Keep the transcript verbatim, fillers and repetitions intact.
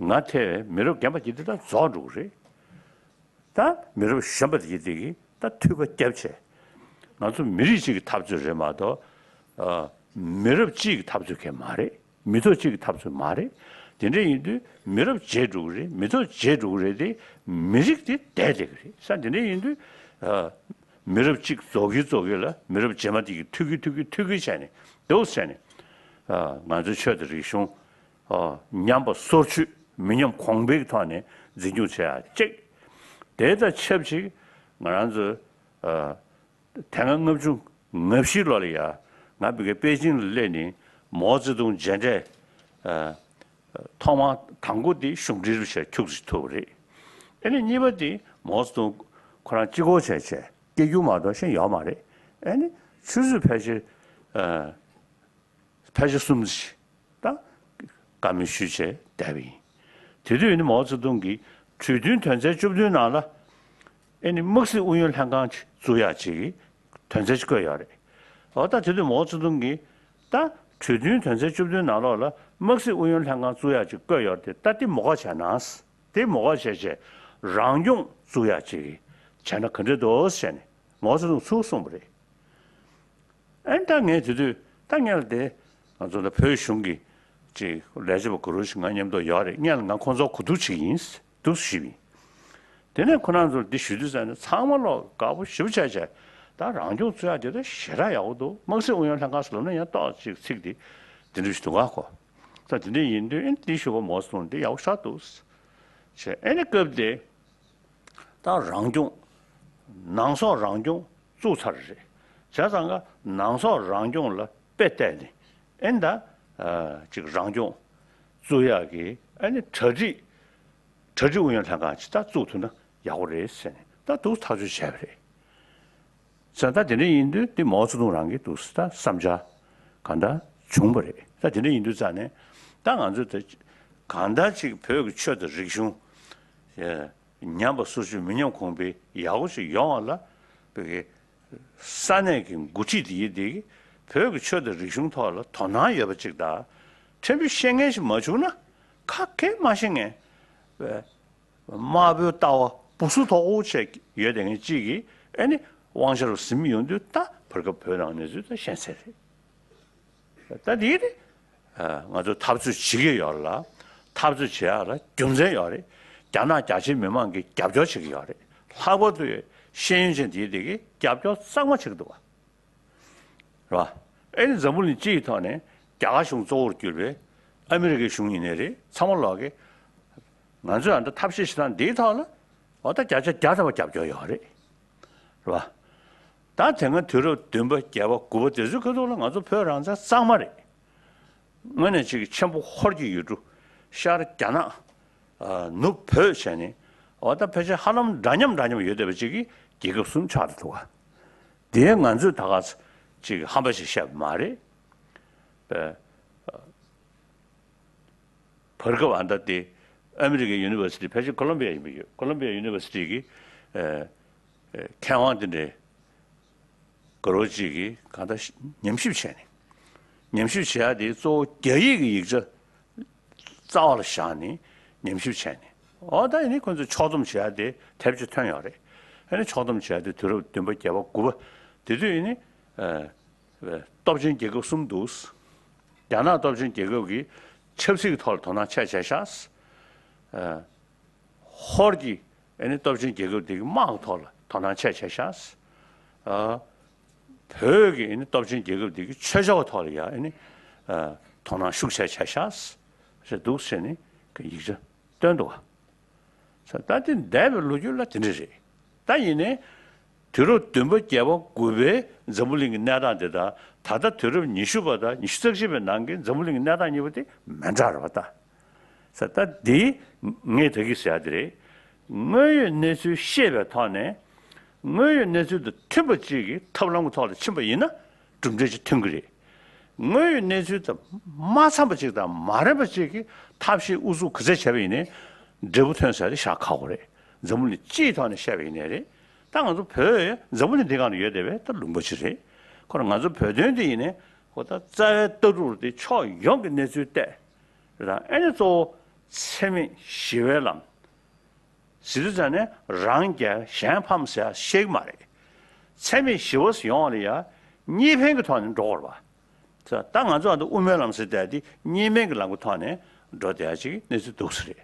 ང་ཐེ་བའི་མི་རབས་རྒན་པ་ཅིག་དེ་ད་རྫོགས་འགྲོ་གི་རེད། ད་མི་རབས་གཞོན་པ་དེ་དེ་གིས་ད་འཐུས་པ་རྒྱབ་བྱས། ང་ཚོ་མི་རིགས་གཅིག་གི་འཐབ་རྩོད་རེད་མ་གཏོགས། ཨ། མི་རབས་གཅིག་གི་འཐབ་རྩོད་གང་ཡང་མ་རེད། མི་ཐོག་གཅིག་གི་འཐབ་རྩོད་མ་རེད། དེ་འདྲ་ཡིན་དུས་མི་རབས་བརྗེ་འགྲོ་གི་རེད། མི་ཐོག་བརྗེ་འགྲོ་གི་རེད་དེ། མི་རིགས་དེ་བསྡད་བསྡད་ཀྱི་རེད། ས་དེ་འདྲ་ཡིན་དུས། ཨ། མི་རབས་གཅིག་རྫོགས་ཀྱི་རྫོགས་ཀྱི་ལ་མི་རབས་རྗེས་མ་དེ་གིས་ཐུག་གི་ཐུག་གི་ཐུག་གི་བྱས་ནས་འདུག་བྱས་ནས། ཨ། ང་ཚོའི་ཆོས་དང་རིག་གཞུང་། ཨ། ཉམས་པ་སོར་ཆུད་མི་ཉམས་གོང་འཕེལ་གྱི་ཐོག་ནས་འཛིན་སྐྱོང་བྱེད་ཡ་གཅིག་དེ་དང་ཆབས་ཅིག་ང་རང་ཚོའི། ཨ། དེ་སྔ་ལྔ་བཅུ་ང་བཞི་ལོ་ལ་ཡ། ང་ཕ་གིར་པེ་ཅིང་ལ་སླེབས་ནས་མའོ་ཙེ་ཏུང་མཇལ་འཕྲད། ཨ། ཐོག་མར་དང་པོ་དེ་གཞུང་འབྲེལ་རུ་བྱས་ཁྱུག་ཙམ་ཐུབ་པ་རེད། ཨ་ནི་གཉིས་པ་དེ་མའོ་ཙེ་ཏུང་ཁོ་རང་གཅིག་པོ་བྱས་བྱས་སྐད་སྒྱུར་མ་གཏོགས་གཞན་ཡོད་མ་རེད། ཨ་ནི་ཆུ་ཚོད་ཕལ་ཆེར། ཨ། ཕལ་ཆེར་གསུམ་ཙམ་ད་བཀའ་མོལ་ཞུས་བྱས་བསྡད་པ་ཡིན། དེ་དུས་ནི་མའོ་ཙེ་ཏུང་གིས་གྲོས་མཐུན་དོན་ཚན་བཅུ་བདུན་ནང་ལ། ཨེ་ནི་དམག་སྲིད་ཨུ་ཡོན་ལྷན་ཁང་ཅིག་བཙུགས་ཡག་ཅིག་གི་དོན་ཚན་ཅིག་བཀོད་ཡོད་རེད། འོ་ད་དེ་དུས་མའོ་ཙེ་ཏུང་གིས་ད་གྲོས་མཐུན་དོན་ཚན་བཅུ་བདུན་ནང་ལོགས་ལ་དམག་སྲིད་ཨུ་ཡོན་ལྷན་ཁང་བཙུགས་ཡག་ཅིག་བཀོད་ཡོད་རེད་དེ། ད་དེ་མོ་དགའ་བྱས་ན། དེ་མོ་དགའ་བྱས་བྱས་རང་སྐྱོང་བཙུགས་ཡག་ཅིག་བྱས་ན་ག་འདྲ་འདུག་ཟེར་ནས་མའོ་ཙེ་ཏུང་ཚུར་གསུངས་པ་རེད། ཨན་ད་ངས་དེ་དུས་ད་ངས་ལ་དེ་ང་ཚོ་ལ་བོད་གཞུང་གི་ཅིག་ལས་བྱེད་པ་གུ་རུ་ཞིག་ང་མཉམ་དུ་ཡོད་རེད། ངས་ལ་ང་ཁོང་ཚོ་གོ་བསྡུར་བྱེད་ཀྱི་ཡིན་འདུག་ཞུས་པ་ཡིན། དེ་ནས་ཁོ་རང་ཚོར་འདི་ཞུ་དུས་ཙམ་ནས་ཚང་མ་ལོག་དགའ་པོ་ཞེ་པོ་བྱས་བྱས། ད་རང་སྐྱོང་བཙུགས་ཡག་དེ་ད་ཞེ་དྲག་ཡག་པོ་འདུག་དམག་སྲིད་ཨུ་ཡོན་ལྷན་ཁང་ཟེར་ལབ་ན་ཡང་ཏོག་ཅིག་ཚིག་དེ་དེ་འདྲ་ཞིག་འདུག་ག་གོ། ད་དེ་འདྲ་ཡིན་དུས་ཨན་འདི་ཞུ་བ་མོ་སོང་འདི་ཡག་པོ་ཞེ་དྲག་འདུག་ཞེས། ཨ་ནི་སྐབས་དེ། ད་རང་སྐྱོང་། ནང་སོག་རང་སྐྱོང་བཙུགས་ཚར་རེད། བྱས་ཙང་ཀ་ནང་སོག་རང་སྐྱོང་ལ་དཔེ་བལྟས་ནས་ཨེ་ད། ཨ། ཅིག་རང་སྐྱོང་བཙུགས་ཡག་གི་ཨ་ནི་གྲ་སྒྲིག་གྲ་སྒྲིག་ཨུ་ཡོན་ལྷན་ཁང་ཅིག་ད་བཙུགས་ཐུབ་ན་ཡག་པོ་རེད་ཟེར་ནས་ད་འདུག་ཐག་གཅོད་བྱས་པ་རེད། ཙང་ད་དེ་འདྲ་ཡིན་དུས་དེ་མའོ་ཙེ་ཏུང་རང་གིས་འདུག་ད་བསམ་འཆར་གང་ལྟར་བྱུང་བ་རེད། ད་དེ་འདྲ་ཡིན་དུས་ཙང་ནས་ད་ང་ཚོ་ད་གང་ལྟར་ཅིག་བོད་ཀྱི་ཆོས་དང་རིག་གཞུང་། ཨེ། ཉམས་པ་སོར་ཆུད་མི་ཉམས་གོང་འཕེལ་ཡག་པོ་ཞིག་ཡོང་བ་ལ་བོད་ཀྱི་ས་གནས་ཀྱི་འགོ་ཁྲིད་དེ་ཡིན་དེ་བོད་ཀྱི་ཆོས་དང་རིག་གཞུང་ཐོག་ལ་དོ་སྣང་ཡོད་པ་ཅིག་དང་། ཕྲན་བུ་ཤེས་མཁན་ཞིག་མ་བྱུང་ན་ཁ་སྐད་མ་ཤེས་མཁན། དམར་པོའི་ལྟ་བ་སྦུ་སུ་དོག་པོ་བྱས་ཡོད་དེ་མཁན་གཅིག་གིས་ཨེ་ནི་དབང་ཆ་རུ་ཟིན་ཡོང་དུས་ད་བར་སྐབས་བོད་ནང་གནས་ཚུལ་ད་ཤེས་གསལ་རེད། ད་འདི་ནི་ང་ཚོ་འཐབ་རྩོད་བྱེད་ཀྱི་ཡོད་ལ། འཐབ་རྩོད་བྱེད་ཡག་ལ་རྒྱུ་མཚན་ཡོད་རེད། རྒྱ་ནག་རྒྱ་ཆེའི་མི་མང་གིས་རྒྱབ་སྐྱོར་བྱེད་ཀྱི་ཡོད་རེད། ལྷག་པར་དུ་ཤེས་ཡོན་ཅན་དེ་དེ་གིས་རྒྱབ་སྐྱོར་གཙང་མ་བྱེད་ཀྱི་འདུག་བ། རེད་བ། ཨེ་ནི་འཛམ་བུ་གླིང་སྤྱི་ཡི་ཐོག་ནས་རྒྱ་གར་གཞུང་གཙོ་བོར་གྱུར་པའི་ཨ་མི་རི་ཀའི་གཞུང་ཡིན་ནའི་རེད། ཚང་མ་ལོག་གིས་ང་ཚོས་ཨ་འདྲ་ཐབས་ཤེས་བྱེད་སྟངས་འདིའི་ཐོག་ལ་འོ་ད་བརྒྱ་ཆ་བརྒྱ་ཐམ་པ་རྒྱབ་སྐྱོར་ཡོད་རེད། རེད་བ། ད་དེ་སྔ་དུས་རབས་བདུན་པ་བརྒྱད་པ་དགུ་པ་དེ་ཚོའི་ཁ་ཐུག་ལ་ང་ཚོ་བོད་རང་བཙན་གཙང་མ་རེད། དངོས་གནས་ཅིག་ཆེན་པོ་ཧོར་གྱི་ཡུལ་གྲུ། ཤར་རྒྱ་ནག་ཨ། ནུབ་བོད་བྱས་ནས་འོ་ད་ཕལ་ཆེར་ཧ་ལམ་འདྲ་མཉམ་འདྲ་མཉམ་ཡོད་བསྡད་པ་ཅིག་གི་རྒྱལ་ཁབ་གསུམ་ཆགས་འདུག་བ། དེ་ང་ཚོས་ད་ག་ཅིག་ཧམ་པ་ཞིག་བཤད་པ་མ་རེད། པས། བར་སྐབས་ཨ་ད་དེ་ཨ་མི་རི་ཀའི་ཡུ་ནི་ཝར་སི་ཊི་ཕལ་ཆེར་ཀོ་ལོམ་བི་ཡ་ཡིན་པ་ཡོད། ཀོ་ལོམ་བི་ཡ་ཡུ་ནི་ཝར་སི་ཊི་གི་ཨ། ཨ། མཁས་དབང་དེ་འདྲའི་དགའ་རོགས་གཅིག་གིས་གང་ལྟར་ཉམས་ཞིབ་བྱས་ནས། ཉམས་ཞིབ་བྱེད་ཡག་དེ་གཙོ་བོ་རྒྱ་ཡིག་གི་ཡིག་ཆ་རྩ་བ་ལ་བཞག་ནས་ཉམས་ཞིབ་བྱས་ནས། འོ་ད་ཡིན་ནི་ཁོང་ཚོས་ཕྱོགས་བསྡོམས་བྱེད་ཡག་དེ་དེབ་ཅིག་ཐོན་ཡོད་རེད། ཨ་ནི་ཕྱོགས་བསྡོམས་བྱེད་ཡག་དེ་དུས་རབས་བདུན་པ་བརྒྱད་པ་དགུ་པ་དེ་དུས་ཡིན་ནི། ཨ། སྟོབས་ཆེན་རྒྱལ་ཁབ་གསུམ་འདུག་རྒྱ་ནག་སྟོབས་ཆེན་རྒྱལ་ཁབ་ཀྱིས་ཆབ་སྲིད་ཀྱི་ཐོག་ལ་དོ་སྣང་ཆེ་བྱས་ཤག་ཨ། ཧོར་གྱི་ཨ་ནི་སྟོབས་ཆེན་རྒྱལ་ཁབ་དེ་གི་དམག་གི་ཐོག་ལ་དོ་སྣང་ཆེ་བྱས་ཤག་ཨ། བོད་ཀྱི་ཨ་ནི་སྟོབས་ཆེན་རྒྱལ་ཁབ་དེ་གི་ཆོས་ཕྱོགས་ཐོག་ལ་ཡང་ཨ་ནི་ཨ། དོ་སྣང་ཤུགས་ཆེ་བྱས་ཤག་ཟེར་འདུག་ཟེར་ནས་ཡིག་ཆ་བཏོན་འདུག་བ། ད་དེ་འདས་པའི་ལོ་རྒྱུས་ལ་དེ་འདྲ་རེད། ད་ཡིན་ནའི་དུས་རབས་བདུན་པ་བརྒྱད་པ་དགུ་པའི་འཛམ་བུ་གླིང་གི་གནས་སྟངས་དེ་དང་ད་ལྟ་དུས་རབས་ཉི་ཤུ་པ་དང་ཉི་ཤུ་རྩ་གཅིག་པའི་ནང་གི་འཛམ་བུ་གླིང་གི་གནས་སྟངས་གཉིས་པོ་དེ་མི་འདྲ་རེད་བ་ད། ས་ད་འདི་ངས་ད་གིན་ཟེར་ཡ་དེ་རེད། དངོས་ཡོད་གནས་ཚུལ་ཤེས་པའི་ཐོག་ནས་དངོས་ཡོད་གནས་ཚུལ་དང་མཐུན་པ་ཅིག་གི་ཐབས་ལམ་གྱི་ཐོག་ལ་ཕྱིན་པ་ཡིན་ན་གྲུབ་འབྲས་ཅིག་ཐོན་གྱི་རེད། དངོས་ཡོད་གནས་ཚུལ་དང་མ་འཚམས་པ་ཅིག་དང་མ་རན་པ་ཅིག་གི་ཐབས་ཤེས་ཨུ་ཚུགས་ག་ཚད་བྱས་པ་ཡིན་ནའི་འབྲས་བུ་ཐོན་ས་དེ་བཞག་ཁག་པོ་རེད། འཛམ་བུ་གླིང་སྤྱིའི་ཐོག་ནས་བཤད་པ་ཡིན་ནའི་རེད། ད་ང་ཚོ་བོད་འཛམ་བུ་གླིང་འདི་སྒང་ལ་ཡོད་བསྡད་པའི་ད་ལུང་པ་ཅིག་རེད། ཁོ་རང་ང་ཚོ་བོད་དོན་འདི་ཡིན་ནའི་ཁོ་ད་རྩ་བའི་ལྟ་གྲུབ་དེ་ཕྱོགས་ཡོངས་ཀྱི་གནས་ཚུལ་བལྟས། རེད་དང་ཨེ་ནི་གཙོ་བོ་ འཚེ་མེད་ཞི་བའི་ལམ་ཟེར་དུས་ཙང་ནས་རང་རྒྱལ་གཞན་ཕམ་ཟེར་ཡ་བཤད་ཀྱི་མ་རེད། འཚེ་མེད་ཞི་བ་ཟེར་ཡོང་བ་ལ་ཡ་གཉིས་ཕན་གྱི་ཐོག་ནས་འགྲོ་དགོས་རེད་པ། ད་ང་ཚོ་ཨ་ད་དབུ་མའི་ལམ་ཟེར་བསྡད་དེ་གཉིས་ཕན་གྱི་ལམ་གྱི་ཐོག་ནས་འགྲོ་བསྡད་ཡ་ཅིག་གནས་ཚུལ་འདུག་ས་རེད།